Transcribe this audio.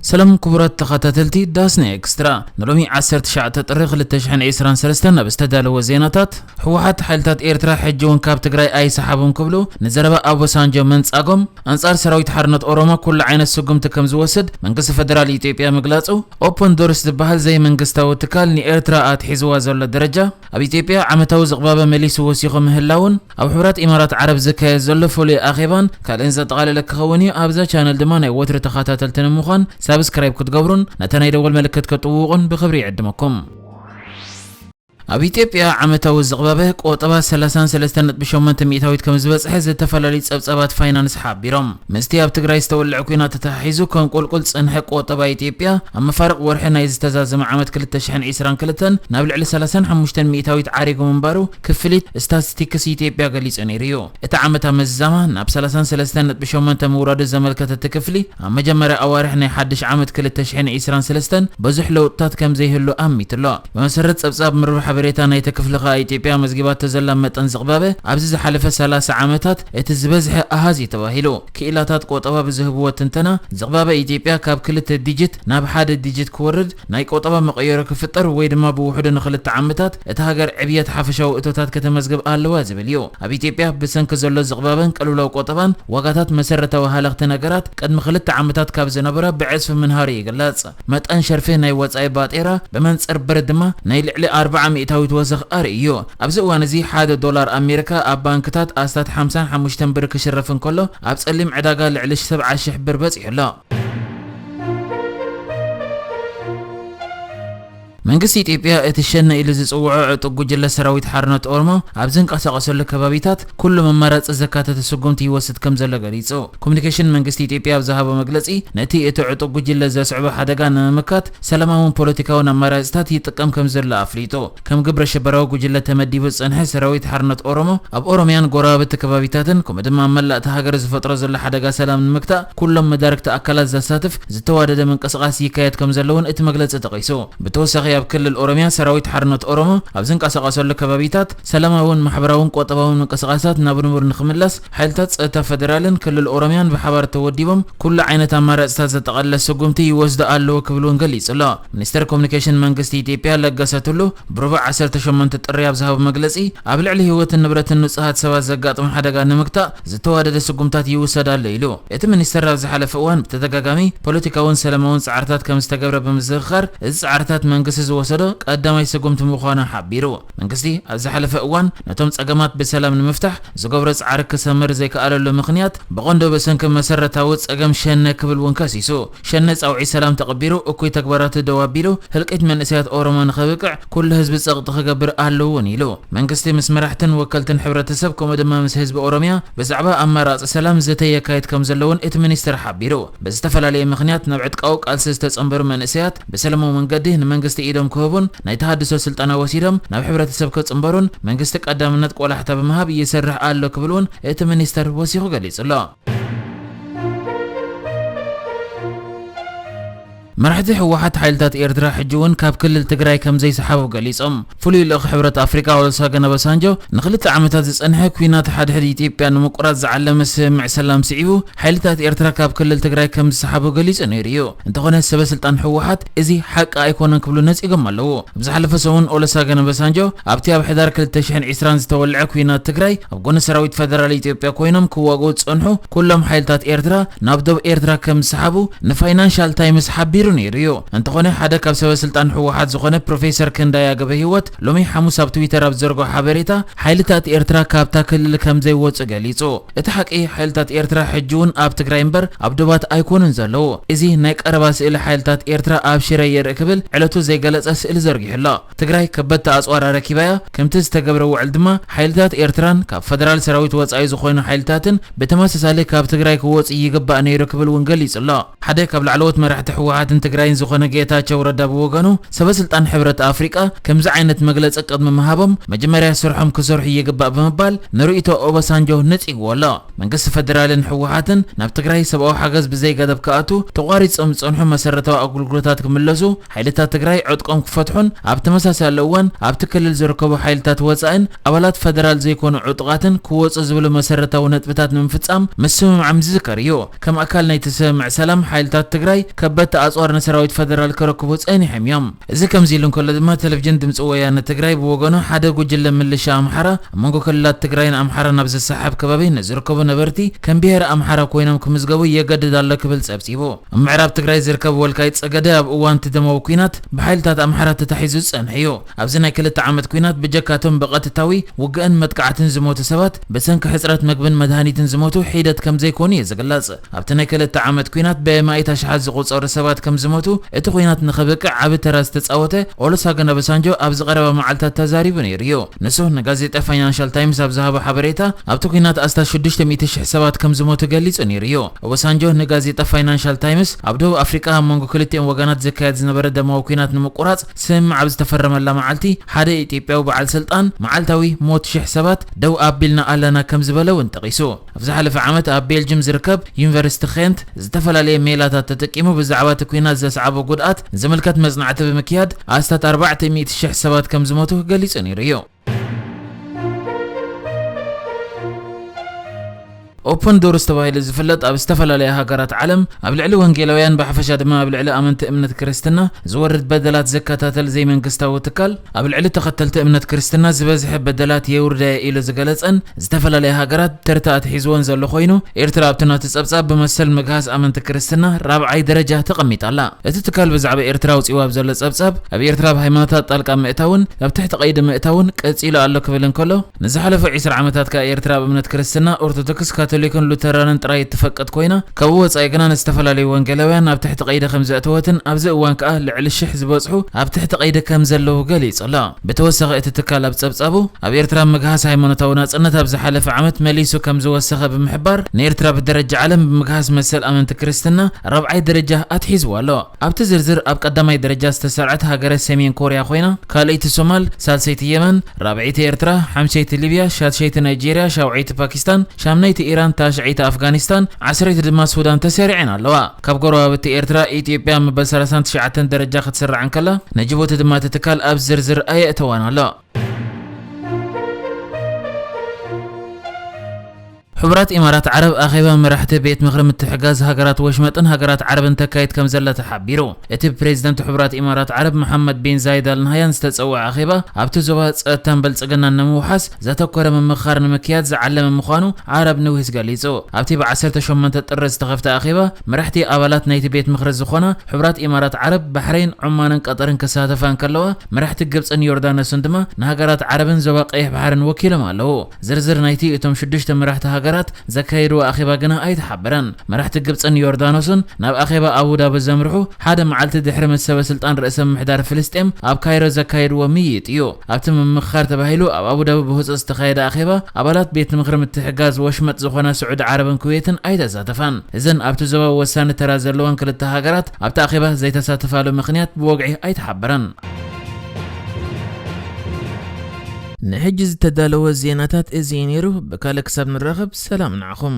ሰላም ክቡራት ተኸታተልቲ ዳስና ኤክስትራ፣ ንሎሚ ዓሰርተ ትሽዓተ ጥሪ ክልተ ሽሕን ዕስራን ሰለስተን ኣብ ዝተዳለወ ዜናታት፣ ህወሓት ሓይልታት ኤርትራ ሕጂ እውን ካብ ትግራይ ኣይሰሓቡን ክብሉ ንዘረባ ኣቦሳንጆ መንጻጎም፣ ኣንጻር ሰራዊት ሓርነት ኦሮሞ ኩሉ ዓይነት ስጉምቲ ከም ዝወስድ መንግስቲ ፈደራል ኢትዮጵያ ምግላጹ፣ ኦፕን ዶርስ ዝበሃል ዘይመንግስታዊ ትካል ንኤርትራ ኣትሒዝዋ ዘሎ ደረጃ፣ ኣብ ኢትዮጵያ ዓመታዊ ዝቕባበ መሊሱ ወሲኹ ምህላውን ኣብ ሕቡራት ኢማራት ዓረብ ዝካየድ ዘሎ ፍሉይ ኣኼባን ካልእን ዘጠቓለለ ክኸውን እዩ። ኣብዛ ቻነል ድማ ናይ ወትሪ ተኸታተልቲ ንምዃን ሳብስክራይብ ክትገብሩን ነታ ናይ ደወል ምልክት ክትጥውቑን ብኽብሪ ይዕድመኩም። ኣብ ኢትዮጵያ ዓመታዊ ዝቕባበ ቆጠባ ሰላሳን ሰለስተን ነጥቢ ሸሞንተ ሚእታዊት ከም ዝበጽሐ ዝተፈላለዩ ጸብጻባት ፋይናንስ ሓቢሮም። ምስቲ ኣብ ትግራይ ዝተወልዐ ኲናት ተተሓሒዙ ከም ቁልቁል ዝጸንሐ ቆጠባ ኢትዮጵያ፣ ኣብ መፋርቕ ወርሒ ናይ ዝተዛዘመ ዓመት ክልተ ሽሕን ዕስራን ክልተን ናብ ልዕሊ ሰላሳን ሓሙሽተን ሚእታዊት ዓሪጉ ምንባሩ ክፍሊት ስታትስቲክስ ኢትዮጵያ ገሊጹ ነይሩ እዩ። እቲ ዓመት ኣብ መዝዛማ ናብ ሰላሳን ሰለስተን ነጥቢ ሸሞንተ ምውራዱ ዘመልከተ እቲ ክፍሊ፣ ኣብ መጀመርያ ኣዋርሕ ናይ ሓድሽ ዓመት ክልተ ሽሕን ዕስራን ሰለስተን ብዙሕ ለውጥታት ከም ዘይህሉ ኣሚቱ ኣሎ። ብመሰረት ጸብጻብ መርበብ ሓበሬታ ናይቲ ክፍሊ ከኣ፣ ኢትዮጵያ ኣመዝጊባቶ ዘላ መጠን ዝቕባበ ኣብዚ ዝሓለፈ ሰላሳ ዓመታት እቲ ዝበዝሐ ኣሃዝ እዩ ተባሂሉ። ክኢላታት ቆጠባ ብዝህብዎ ትንተና፣ ዝቕባበ ኢትዮጵያ ካብ ክልተ ዲጂት ናብ ሓደ ዲጂት ክወርድ፣ ናይ ቆጠባ መቐየሪ ክፍጠር ወይ ድማ ብውሕዱ ንኽልተ ዓመታት እታ ሃገር ዕብየት ሓፈሻዊ እቶታት ከተመዝግብ ኣለዋ ዝብል እዩ። ኣብ ኢትዮጵያ ብሰንኪ ዘሎ ዝቕባበን ቅልውላው ቆጠባን ዋጋታት መሰረታዊ ሃለኽቲ ነገራት ቅድሚ ክልተ ዓመታት ካብ ዝነበራ ብዕጽፊ ምንሃሩ ይግለጽ። መጠን ሸርፊ ናይ ወጻኢ ባጤራ ብመንጽር ብር ድማ ናይ ልዕሊ ኣርብዓ ሚእታዊት ወሰኽ ኣርእዩ እዩ። ኣብዚ እዋን እዚ ሓደ ዶላር ኣሜሪካ ኣብ ባንክታት ኣስታት ሓምሳን ሓሙሽተን ብር ክሽረፍ እንከሎ፣ ኣብ ጸሊም ዕዳጋ ልዕሊ ሰብዓ ሽሕ ብር በጺሑ ኣሎ። መንግስቲ ኢትዮጵያ እቲ ሸነ ኢሉ ዝጽውዖ ዕጡቕ ጉጅለ ሰራዊት ሓርነት ኦሮሞ ኣብ ዝንቀሳቐሰሉ ከባቢታት ኩሉም ኣማራጺ ዘካተተ ስጉምቲ ይወስድ ከም ዘሎ ገሊጹ። ኮሚኒኬሽን መንግስቲ ኢትዮጵያ ኣብ ዝሃቦ መግለጺ፣ ነቲ እቲ ዕጡቕ ጉጅለ ዘስዕቦ ሓደጋ ንምምካት ሰላማውን ፖለቲካውን ኣማራጺታት ይጥቀም ከም ዘሎ ኣፍሊጡ። ከም ግብረ ሽበራዊ ጉጅለ ተመዲቡ ዝጸንሐ ሰራዊት ሓርነት ኦሮሞ፣ ኣብ ኦሮሚያን ጎረባብቲ ከባቢታትን ከምኡ ድማ ኣብ መላእ እታ ሃገር ዝፈጥሮ ዘሎ ሓደጋ ሰላም ንምግታእ ኩሎም መዳርግቲ ኣካላት ዘሳትፍ ዝተዋደደ ምንቅስቓስ ይካየድ ከም ዘሎ እውን እቲ መግለጺ ጠቒሱ። ብተወሳኺ፣ ኣብ ክልል ኦሮሚያ ሰራዊት ሓርነት ኦሮሞ ኣብ ዝንቀሳቐሰሉ ከባቢታት ሰላማውን ማሕበራውን ቆጠባውን ምንቅስቓሳት ናብ ንቡር ንኽምለስ፣ ሓይልታት ጸጥታ ፈደራልን ክልል ኦሮሚያን ብሓባር ተወዲቦም ኩሉ ዓይነት ኣማራጺታት ዘጠቓለለ ስጉምቲ ይወስዱ ኣለዉ ክብል እውን ገሊጹ ኣሎ። ሚኒስተር ኮሚኒኬሽን መንግስቲ ኢትዮጵያ ለገሰ ቱሉ ብረቡዕ ዓሰርተ ሸሞንተ ጥሪ ኣብ ዝሃቦ መግለጺ፣ ኣብ ልዕሊ ህይወትን ንብረትን ንጹሃት ሰባት ዘጋጥም ሓደጋ ንምግታእ ዝተዋደደ ስጉምታት ይውሰድ ኣሎ ኢሉ። እቲ ሚኒስተር ኣብ ዝሓለፈ እዋን ብተደጋጋሚ ፖለቲካውን ሰላማውን ጻዕርታት ከም ዝተገብረ ብምዝኽኻር፣ እዚ ጻዕርታት መንግስቲ ዝወሰዶ ቀዳማይ ስጉምቲ ምዃኑ ሓቢሩ። መንግስቲ ኣብ ዝሓለፈ እዋን ነቶም ጸገማት ብሰላም ንምፍታሕ ዝገብሮ ጻዕሪ ክሰምር ዘይከኣለሉ ምኽንያት ብቐንዱ ብሰንኪ መሰረታዊ ጸገም ሸነ ክብል እውን ከሲሱ። ሸነ ጻውዒት ሰላም ተቐቢሩ እኩይ ተግባራቱ ደው ኣቢሉ ህልቂት መንእሰያት ኦሮሞ ንኸብቅዕ ኩሉ ህዝቢ ጸቕጢ ክገብር ኣለዎ እውን ኢሉ። መንግስቲ ምስ መራሕትን ወከልትን ሕብረተሰብ ከምኡ ድማ ምስ ህዝቢ ኦሮሚያ ብዛዕባ ኣማራጺ ሰላም ዘተ የካይድ ከም ዘሎ እውን እቲ ሚኒስትር ሓቢሩ። ብዝተፈላለየ ምኽንያት ናብ ዕጥቃዊ ቃልሲ ዝተጸንበሩ መንእሰያት ብሰላማዊ መንገዲ ንመንግስቲ ኢዶም ክህቡን ናይ ተሃድሶ ስልጠና ወሲዶም ናብ ሕብረተሰብ ክጽንበሩን መንግስቲ ቀዳምነት ቆላሕታ ብምሃብ ይሰርሕ ኣሎ ክብል እውን እቲ ሚኒስተር ወሲኹ ገሊጹ ኣሎ። መራሕቲ ህወሓት ሓይልታት ኤርትራ ሕጂ እውን ካብ ክልል ትግራይ ከም ዘይሰሓቡ ገሊጾም። ፍሉይ ልኡኽ ሕብረት ኣፍሪቃ ኦሉሰጉን ኦባሳንጆ ንክልተ ዓመታት ዝጸንሐ ኲናት ሓድሕድ ኢትዮጵያ ንምቁራጽ ዝዓለመ ስምምዕ ሰላም ስዒቡ ሓይልታት ኤርትራ ካብ ክልል ትግራይ ከም ዝሰሓቡ ገሊጹ ነይሩ እዩ። እንተኾነ ሰበ ስልጣን ህወሓት እዚ ሓቂ ኣይኮነን ክብሉ ነጺጎም ኣለዉ። ኣብ ዝሓለፈ ሰሙን ኦሉሰጉን ኦባሳንጆ ኣብቲ ኣብ ሕዳር ክልተ ሽሕን ዕስራን ዝተወልዐ ኲናት ትግራይ ኣብ ጎኒ ሰራዊት ፈደራል ኢትዮጵያ ኮይኖም ክዋግኡ ዝጸንሑ ኩሎም ሓይልታት ኤርትራ ናብ ዶብ ኤርትራ ከም ዝሰሓቡ ንፋይናንሻል ታይምስ ሓቢሩ ነይሩ እዩ። እንተኾነ ሓደ ካብ ሰበ ስልጣን ህወሓት ዝኾነ ፕሮፌሰር ክንዳያ ገብረህይወት ሎሚ ሓሙስ ኣብ ትዊተር ኣብ ዝዘርግሖ ሓበሬታ ሓይልታት ኤርትራ ካብታ ክልል ከም ዘይወጹ ገሊጹ። እቲ ሓቂ ሓይልታት ኤርትራ ሕጂ እውን ኣብ ትግራይ እምበር ኣብ ዶባት ኣይኮኑን ዘለዉ። እዚ ናይ ቀረባ ስእሊ ሓይልታት ኤርትራ ኣብ ሽረ የርኢ ክብል ዕለቱ ዘይገለጸ ስእሊ ዘርጊሑ ኣሎ። ትግራይ ከበድቲ ኣጽዋር ኣረኪባ'ያ። ከምቲ ዝተገብረ ውዕል ድማ ሓይልታት ኤርትራን ካብ ፈደራል ሰራዊት ወጻኢ ዝኾኑ ሓይልታትን ብተመሳሳሊ ካብ ትግራይ ክወጹ ይግባእ ነይሩ ክብል እውን ገሊጹ ኣሎ። ሓደ ካብ ላዕለዎት መራሕቲ ህወሓት ትግራይን ዝኾነ ጌታቸው ረዳ ብወገኑ፣ ሰበ ስልጣን ሕብረት ኣፍሪቃ ከምዚ ዓይነት መግለጺ ቅድሚ ምሃቦም መጀመርያ ስርሖም ክሰርሑ ይግባእ ብምባል ንርእይቶ ኦባሳንጆ ነጺግዎ ኣሎ። መንግስቲ ፈደራልን ህወሓትን ናብ ትግራይ ሰብኣዊ ሓገዝ ብዘይገደብ ክኣቱ፣ ተቋሪጾም ዝጸንሑ መሰረታዊ ኣገልግሎታት ክምለሱ፣ ሓይልታት ትግራይ ዕጥቆም ክፈትሑን ኣብ ተመሳሳሊ እዋን ኣብቲ ክልል ዝርከቡ ሓይልታት ወጻእን ኣባላት ፈደራል ዘይኮኑ ዕጡቓትን ክወጹ ዝብሉ መሰረታዊ ነጥብታት ንምፍጻም ምስምምዖም ዝዝከር እዩ። ከም ኣካል ናይቲ ስምምዕ ሰላም፣ ሓይልታት ትግራይ ከበድቲ ኣጽዋር ንሰራዊት ፈደራል ክረክቡ ጸኒሖም እዮም። እዚ ከምዚ ኢሉ እንከሎ ድማ፣ ቴሌቪዥን ድምፂ ወያነ ትግራይ ብወገኑ፣ ሓደ ጉጅለ ምልሻ ኣምሓራ ኣብ መንጎ ክልላት ትግራይን ኣምሓራን ኣብ ዘሰሓብ ከባቢ ንዝርከቡ ነበርቲ ከም ብሄረ ኣምሓራ ኮይኖም ክምዝገቡ የገድድ ኣሎ ክብል ጸብጺቡ። ኣብ ምዕራብ ትግራይ ዝርከብ ወልቃይት ጸገደ ኣብ እዋን እቲ ደማዊ ኲናት ብሓይልታት ኣምሓራ ተታሒዙ ዝጸንሐ እዩ። ኣብዚ ናይ ክልተ ዓመት ኲናት ብጀካቶም ብቐጥታዊ ውግእን መጥቃዕትን ዝሞቱ ሰባት፣ ብሰንኪ ሕጽረት መግብን መድሃኒትን ዝሞቱ ሒደት ከም ዘይኮኑ እዩ ዝግለጽ። ኣብቲ ናይ ክልተ ዓመት ኲናት ብኣማኢት ኣሽሓት ዝቑጸሩ ሰባት ከም ዝሞቱ፣ እቲ ኲናት ንኽብቅዕ ዓቢ ተራ ዝተጻወተ ኦሉሰገን ኦባሳንጆ ኣብዚ ቀረባ መዓልታት ተዛሪቡ ነይሩ እዩ። ንሱ ንጋዜጣ ፋይናንሻል ታይምስ ኣብ ዝሃቦ ሓበሬታ፣ ኣብቲ ኲናት ኣስታት ሽዱሽተ ሚእቲ ሽሕ ሰባት ከም ዝሞቱ ገሊጹ ነይሩ እዩ። ኦባሳንጆ ንጋዜጣ ፋይናንሻል ታይምስ፣ ኣብ ደቡብ ኣፍሪቃ ኣብ መንጎ ክልቲኦም ወገናት ዝካየድ ዝነበረ ደማዊ ኲናት ንምቁራጽ ስምምዕ ኣብ ዝተፈረመላ መዓልቲ፣ ሓደ ኢትዮጵያዊ በዓል ስልጣን፣ መዓልታዊ ሞት ሽሕ ሰባት ደው ኣቢልና ኣለና ከም ዝበለ እውን ጠቒሱ። ኣብ ዝሓለፈ ዓመት ኣብ ቤልጅም ዝርከብ ዩኒቨርሲቲ ኼንት ዝተፈላለየ ሜላታት ተጠቂሙ ብዛዕባ እቲ ኲናት ዘስዓቦ ጉድኣት ዝምልከት መጽናዕቲ ብምክያድ፣ ኣስታት ኣርባዕተ ሚእቲ ሽሕ ሰባት ከም ዝሞቱ ገሊጹ ነይሩ እዩ። ኦፕን ዶርስ ተባሂሉ ዝፍለጥ፣ ኣብ ዝተፈላለያ ሃገራት ዓለም ኣብ ልዕሊ ወንጌላውያን ብሓፈሻ ድማ ኣብ ልዕሊ ኣመንቲ እምነት ክርስትና ዝወርድ በደላት ዝከታተል ዘይመንግስታዊ ትካል፣ ኣብ ልዕሊ ተኸተልቲ እምነት ክርስትና ዝበዝሐ በደላት የውርዳ ኢሉ ዝገለጸን ዝተፈላለያ ሃገራት ተርታ ኣትሒዝወን ዘሎ ኮይኑ፣ ኤርትራ ኣብቲ ናቱ ጸብጻብ ብመሰል ምግሃስ ኣመንቲ ክርስትና ራብዓይ ደረጃ ተቐሚጣ ኣላ። እቲ ትካል ብዛዕባ ኤርትራ ኣውጺኡ ኣብ ዘሎ ጸብጻብ፣ ኣብ ኤርትራ ኣብ ሃይማኖታት ጣልቃ ምእታውን ኣብ ትሕቲ ቀይዲ ምእታውን ቀጺሉ ኣሎ ክብል እንከሎ፣ ንዝሓለፉ ዕስራ ዓመታት ከኣ ኤርትራ ኣብ እምነት ክርስትና፣ ኦርቶዶክስ፣ ካቶሊክን ሉተራንን ጥራይ እትፈቅድ ኮይና፣ ካብኡ ወጻኢ ግና ንዝተፈላለዩ ወንጌላውያን ኣብ ትሕቲ ቀይዲ ከም ዘእተወትን ኣብዚ እዋን ከኣ ልዕሊ ሽሕ ዝበጽሑ ኣብ ትሕቲ ቀይዲ ከም ዘለዉ ገሊጹ ኣሎ። ብተወሳኺ እቲ ትካል ኣብ ጸብጻቡ፣ ኣብ ኤርትራ ምግሃስ ሃይማኖታዊ ናጽነት ኣብ ዝሓለፈ ዓመት መሊሱ ከም ዝወሰኸ ብምሕባር፣ ንኤርትራ ብደረጃ ዓለም ብምግሃስ መሰል ኣመንቲ ክርስትና ራብዓይ ደረጃ ኣትሒዝዋ ኣሎ። ኣብቲ ዝርዝር ኣብ ቀዳማይ ደረጃ ዝተሰርዐት ሃገረ ሰሜን ኮርያ ኮይና፣ ካልኣይቲ ሶማል፣ ሳልሰይቲ የመን፣ ራብዐይቲ ኤርትራ፣ ሓምሸይቲ ሊብያ፣ ሻድሸይቲ ናይጄርያ፣ ሻውዐይቲ ፓኪስታን፣ ሻምናይቲ ኢራን፣ ታሽዐይቲ ኣፍጋኒስታን፣ ዓስረይቲ ድማ ሱዳን ተሰሪዐን ኣለዋ። ካብ ጎረባብቲ ኤርትራ፣ ኢትዮጵያ መበል ሰላሳን ትሽዓተን ደረጃ ክትስራዕ እንከላ፣ ንጅቡቲ ድማ እቲ ትካል ኣብ ዝርዝር ኣየእተዋን ኣሎ። ሕቡራት ኢማራት ዓረብ ኣኼባ መራሕቲ ቤት ምኽሪ ምትሕጋዝ ሃገራት ወሽመጥን ሃገራት ዓረብን ተካይድ ከም ዘላ ተሓቢሩ። እቲ ብፕሬዚደንት ሕቡራት ኢማራት ዓረብ መሓመድ ቢን ዛይድ ኣል ናህያን ዝተጸውዐ ኣኼባ፣ ኣብቲ ዞባ ጸጥታን ብልጽግናን ንምውሓስ ዘተኮረ ምምኽኻር ንምክያድ ዝዓለመ ምዃኑ ዓረብ ኒውስ ገሊጹ። ኣብቲ ብዓሰርተ ሸሞንተ ጥሪ ዝተኸፍተ ኣኼባ፣ መራሕቲ ኣባላት ናይቲ ቤት ምኽሪ ዝኾና ሕቡራት ኢማራት ዓረብ፣ ባሕረይን ዑማንን ቀጠርን ክሳተፋ እንከለዋ፣ መራሕቲ ግብጽን ዮርዳኖስን ድማ ንሃገራት ዓረብን ዞባ ቀይሕ ባሕርን ወኪሎም ኣለዉ። ዝርዝር ናይቲ እቶም ሽዱሽተ መራሕቲ ሃገራት ዘካየድዎ ኣኼባ ግና ኣይተሓበረን። መራሕቲ ግብጽን ዮርዳኖስን ናብ ኣኼባ ኣቡዳቢ ዘምርሑ ሓደ መዓልቲ ድሕሪ ምስ ሰበ ስልጣን ርእሰ ምምሕዳር ፍልስጤም ኣብ ካይሮ ዘካየድዎ ምይይጥ እዩ። ኣብቲ ምምኽኻር ተባሂሉ ኣብ ኣቡዳቢ ብህጹጽ ዝተኻየደ ኣኼባ፣ ኣባላት ቤት ምኽሪ ምትሕጋዝ ወሽመጥ ዝኾና ስዑዲ ዓረብን ኩዌትን ኣይተሳተፋን። እዘን ኣብቲ ዞባ ወሳኒ ተራ ዘለወን ክልተ ሃገራት ኣብቲ ኣኼባ ዘይተሳተፋሉ ምኽንያት ብወግዒ ኣይተሓበረን። ንሕጂ ዝተዳለወ ዜናታት እዚ እዩ ነይሩ። ብካልእ ክሳብ ንራኸብ፣ ሰላም ንዓኹም።